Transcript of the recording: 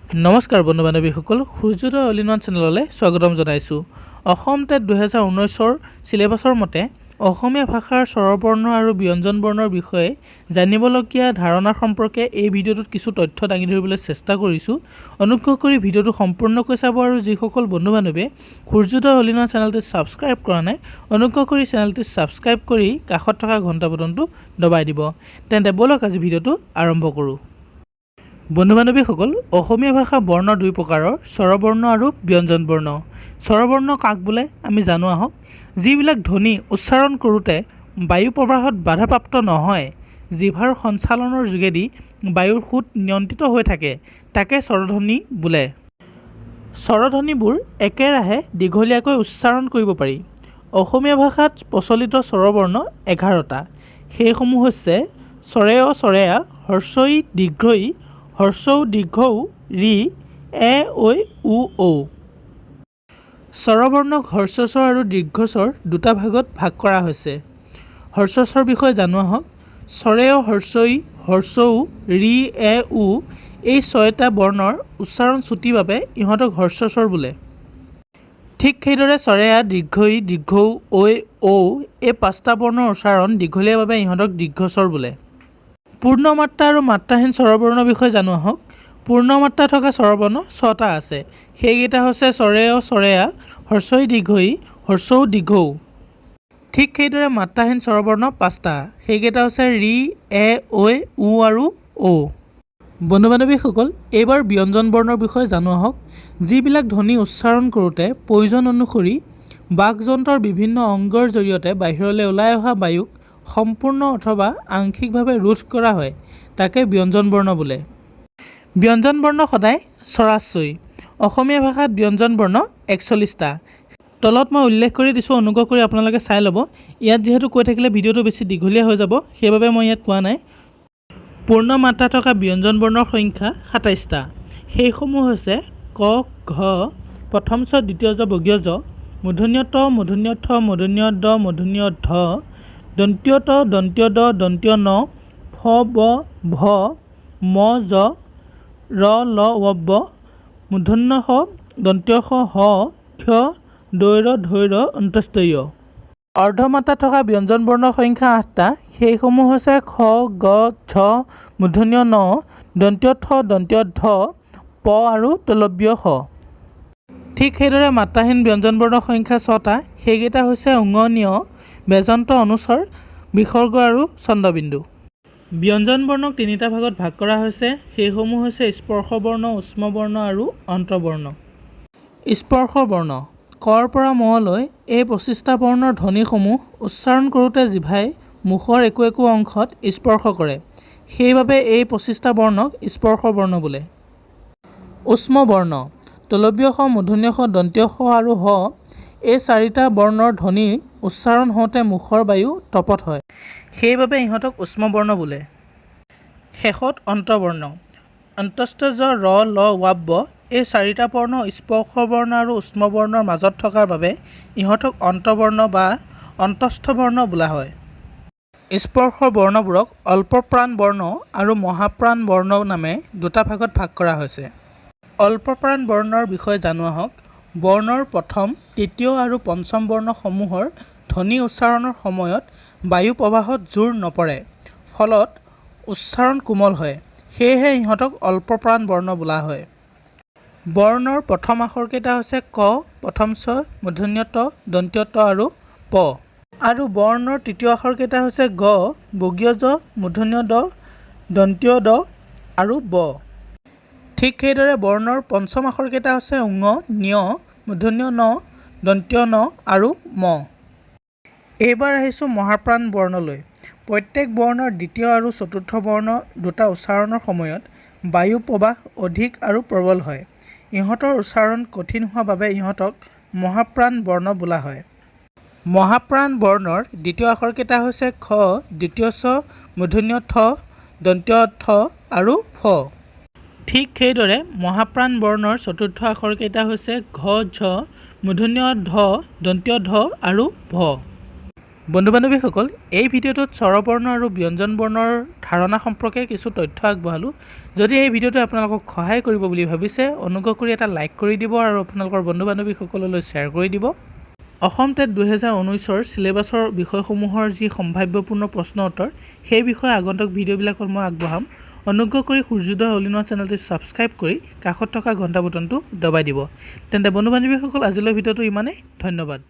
নমস্কাৰ বন্ধু বান্ধৱীসকল, সূৰ্যোদয় all in one চেনেললৈ স্বাগতম জনাইছোঁ। অসম টেট 2019ৰ চিলেবাছৰ মতে অসমীয়া ভাষাৰ স্বৰবৰ্ণ আৰু ব্যঞ্জন বৰ্ণৰ বিষয়ে জানিবলগীয়া ধাৰণা সম্পৰ্কে এই ভিডিঅ'টোত কিছু তথ্য দাঙি ধৰিবলৈ চেষ্টা কৰিছোঁ। অনুগ্ৰহ কৰি ভিডিঅ'টো সম্পূৰ্ণকৈ চাব আৰু যিসকল বন্ধু বান্ধৱীয়ে সূৰ্যোদয় অল ইন ওৱান চেনেলটি ছাবস্ক্ৰাইব কৰা নাই, অনুগ্ৰহ কৰি চেনেলটি ছাবস্ক্ৰাইব কৰি কাষত থকা ঘণ্টা বটনটো দবাই দিব। তেন্তে ব'লক, আজি ভিডিঅ'টো আৰম্ভ কৰোঁ। বন্ধু বান্ধৱীসকল, অসমীয়া ভাষা বৰ্ণ দুই প্ৰকাৰৰ, স্বৰবৰ্ণ আৰু ব্যঞ্জন বৰ্ণ। স্বৰবৰ্ণ কাক বোলে আমি জানো আহক। যিবিলাক ধ্বনি উচ্চাৰণ কৰোঁতে বায়ু প্ৰবাহত বাধাপ্ৰাপ্ত নহয়, জিভাৰ সঞ্চালনৰ যোগেদি বায়ুৰ সোঁত নিয়ন্ত্ৰিত হৈ থাকে, তাকে স্বৰধ্বনি বোলে। স্বৰধ্বনিবোৰ একেৰাহে দীঘলীয়াকৈ উচ্চাৰণ কৰিব পাৰি। অসমীয়া ভাষাত প্ৰচলিত স্বৰবৰ্ণ 11টা। সেইসমূহ হৈছে স্বৰেয়, স্বৰেয়া, হ্ৰস্ব ই, দীৰ্ঘ ই, হ্ৰস্ব উ, দীৰ্ঘ ঊ, ঋ, এ, ঐ, উ, ঔ। স্বৰবৰ্ণক হ্ৰস্ব স্বৰ আৰু দীৰ্ঘ স্বৰ দুটা ভাগত ভাগ কৰা হৈছে। হ্ৰস্ব স্বৰ বিষয়ে জানো আহক। স্বৰেয়, হ্ৰস্ব ই, হ্ৰস্ব উ, ঋ, এ, উ এই ছয়টা বৰ্ণৰ উচ্চাৰণ চুটি বাবে ইহঁতক হ্ৰস্ব স্বৰ বোলে। ঠিক সেইদৰে স্বৰেয়া, দীৰ্ঘ ই, দীৰ্ঘ উ, ঐ, ঔ এই পাঁচটা বৰ্ণৰ উচ্চাৰণ দীঘলীয়া বাবে ইহঁতক দীৰ্ঘ স্বৰ বোলে। পূৰ্ণমাত্ৰা আৰু মাত্ৰাহীন স্বৰবৰ্ণৰ বিষয়ে জানো আহক। পূৰ্ণমাত্ৰা থকা স্বৰবৰ্ণ ছটা আছে। সেইকেইটা হৈছে স্বৰেয়, স্বৰেয়া, হ্ৰস্ব ই, দীৰ্ঘ ই, হ্ৰস্ব উ, দীৰ্ঘ ঊ। ঠিক সেইদৰে মাত্ৰাহীন স্বৰবৰ্ণ পাঁচটা। সেইকেইটা হৈছে ঋ, এ, ঐ, উ আৰু ঔ। বন্ধু বান্ধৱীসকল, এইবাৰ ব্যঞ্জন বৰ্ণৰ বিষয়ে জানো আহক। যিবিলাক ধ্বনি উচ্চাৰণ কৰোঁতে প্ৰয়োজন অনুসৰি বাকযন্ত্ৰৰ বিভিন্ন অংগৰ জৰিয়তে বাহিৰলৈ ওলাই অহা বায়ুক সম্পূৰ্ণ অথবা আংশিকভাৱে ৰোধ কৰা হয়, তাকে ব্যঞ্জন বৰ্ণ বোলে। ব্যঞ্জন বৰ্ণ সদায় চৰাশ্ৰয়ী। অসমীয়া ভাষাত ব্যঞ্জন বৰ্ণ 41টা। তলত মই উল্লেখ কৰি দিছোঁ, অনুগ্ৰহ কৰি আপোনালোকে চাই ল'ব। ইয়াত যিহেতু কৈ থাকিলে ভিডিঅ'টো বেছি দীঘলীয়া হৈ যাব, সেইবাবে মই ইয়াত কোৱা নাই। পূৰ্ণ মাত্ৰা থকা ব্যঞ্জন বৰ্ণৰ সংখ্যা 27টা। সেইসমূহ হৈছে ক, ঘ, প্ৰথম চ, দ্বিতীয় জ, বৰ্গীয় জ, মূৰ্ধণ্য ট, মূৰ্ধণ্য ঠ, মূৰ্ধণ্য ড, মূৰ্ধণ্য ধ, দন্ত্য ত, দন্ত্য দ, দন্ত্য ন, ফ, ব, ভ, ম, জ, ৰ, ল, ৱ, ব, মূৰ্ধণ্য ষ, দন্ত্য স, হ, ক্ষ, দৈৰ, ধৈৰ, অন্তস্ত য়। অৰ্ধমাত্ৰা থকা ব্যঞ্জন বৰ্ণৰ সংখ্যা আঠটা। সেইসমূহ হৈছে খ, গ, ঝ, মূৰ্ধণ্য ন, দন্ত্য থ, দন্ত্য ধ, প আৰু তলব্য শ। ঠিক সেইদৰে মাত্ৰাহীন ব্যঞ্জন বৰ্ণৰ সংখ্যা ছটা। সেইকেইটা হৈছে উঙ, নিয়, ব্যজন্ত, অনুস্বৰ, বিসৰ্গ আৰু চন্দ্ৰবিন্দু। ব্যঞ্জন বৰ্ণক তিনিটা ভাগত ভাগ কৰা হৈছে। সেইসমূহ হৈছে স্পৰ্শ বৰ্ণ, ঊষ্ম বৰ্ণ আৰু অন্তবৰ্ণ। স্পৰ্শ বৰ্ণ কৰ পৰা মলৈ এই 25টা বৰ্ণৰ ধ্বনিসমূহ উচ্চাৰণ কৰোঁতে জিভাই মুখৰ একো একো অংশত স্পৰ্শ কৰে। সেইবাবে এই 25টা বৰ্ণক স্পৰ্শ বৰ্ণ বোলে। ঊষ্ম বৰ্ণ তলব্য শ, মূৰ্ধণ্য ষ, দন্ত্য স আৰু হ এই চাৰিটা বৰ্ণৰ ধ্বনি উচ্চাৰণ হওঁতে মুখৰ বায়ু তপত হয়। সেইবাবে ইহঁতক ঊষ্ম বৰ্ণ বোলে। শেষত অন্তবৰ্ণ অন্তস্থ জ, ৰ, ল, ৱ এই চাৰিটা বৰ্ণ স্পৰ্শ বৰ্ণ আৰু ঊষ্ম বৰ্ণৰ মাজত থকাৰ বাবে ইহঁতক অন্তবৰ্ণ বা অন্তস্থ বৰ্ণ বোলা হয়। স্পৰ্শ বৰ্ণবোৰক অল্পপ্ৰাণ বৰ্ণ আৰু মহাপ্ৰাণ বৰ্ণ নামে দুটা ভাগত ভাগ কৰা হৈছে। অল্পপ্ৰাণ বৰ্ণৰ বিষয়ে জানো আহক। বৰ্ণৰ প্ৰথম, তৃতীয় আৰু পঞ্চম বৰ্ণসমূহৰ ধ্বনি উচ্চাৰণৰ সময়ত বায়ু প্ৰবাহত জোৰ নপৰে, ফলত উচ্চাৰণ কোমল হয়। সেয়েহে ইহঁতক অল্পপ্ৰাণ বৰ্ণ বোলা হয়। বৰ্ণৰ প্ৰথম আখৰকেইটা হৈছে ক, প্ৰথম চ, মূৰ্ধণ্য ট, দন্ত্য ত আৰু প। আৰু বৰ্ণৰ তৃতীয় আখৰকেইটা হৈছে গ, বৰ্গীয় জ, মূৰ্ধণ্য ড, দন্ত্য দ আৰু ব। ঠিক সেইদৰে বৰ্ণৰ পঞ্চম আখৰকেইটা হৈছে উঙ, নিয়, মূৰ্ধণ্য ন, দন্ত্য ন আৰু ম। এইবাৰ আহিছোঁ মহাপ্ৰাণ বৰ্ণলৈ। প্ৰত্যেক বৰ্ণৰ দ্বিতীয় আৰু চতুৰ্থ বৰ্ণ দুটা উচ্চাৰণৰ সময়ত বায়ু প্ৰবাহ অধিক আৰু প্ৰবল হয়। ইহঁতৰ উচ্চাৰণ কঠিন হোৱা বাবে ইহঁতক মহাপ্ৰাণ বৰ্ণ বোলা হয়। মহাপ্ৰাণ বৰ্ণৰ দ্বিতীয় আখৰকেইটা হৈছে খ, দ্বিতীয় চ, মূৰ্ধণ্য ঠ, দন্ত্য থ আৰু ফ। ঠিক সেইদৰে মহাপ্ৰাণ বৰ্ণৰ চতুৰ্থ আখৰকেইটা হৈছে ঘ, ঝ, মূৰ্ধণ্য ঢ, দন্ত্য ধ আৰু ভ। বন্ধু বান্ধৱীসকল, এই ভিডিঅ'টোত স্বৰবৰ্ণ আৰু ব্যঞ্জন বৰ্ণৰ ধাৰণা সম্পৰ্কে কিছু তথ্য আগবঢ়ালোঁ। যদি এই ভিডিঅ'টোৱে আপোনালোকক সহায় কৰিব বুলি ভাবিছে, অনুগ্ৰহ কৰি এটা লাইক কৰি দিব আৰু আপোনালোকৰ বন্ধু বান্ধৱীসকললৈ শ্বেয়াৰ কৰি দিব। অসম টেট 2019ৰ চিলেবাছৰ বিষয়সমূহৰ যি সম্ভাৱ্যপূৰ্ণ প্ৰশ্ন উত্তৰ, সেই বিষয়ে আগন্তুক ভিডিঅ'বিলাকত মই আগবঢ়াম। অনুগ্ৰহ কৰি সূৰ্যোদয় অল ইন ওৱান চেনেলটি ছাবস্ক্ৰাইব কৰি কাষত থকা ঘণ্টা বুটনটো দবাই দিব। তেন্তে বন্ধু বান্ধৱীসকল, আজিলৈ ভিডিঅ'টো ইমানেই। ধন্যবাদ।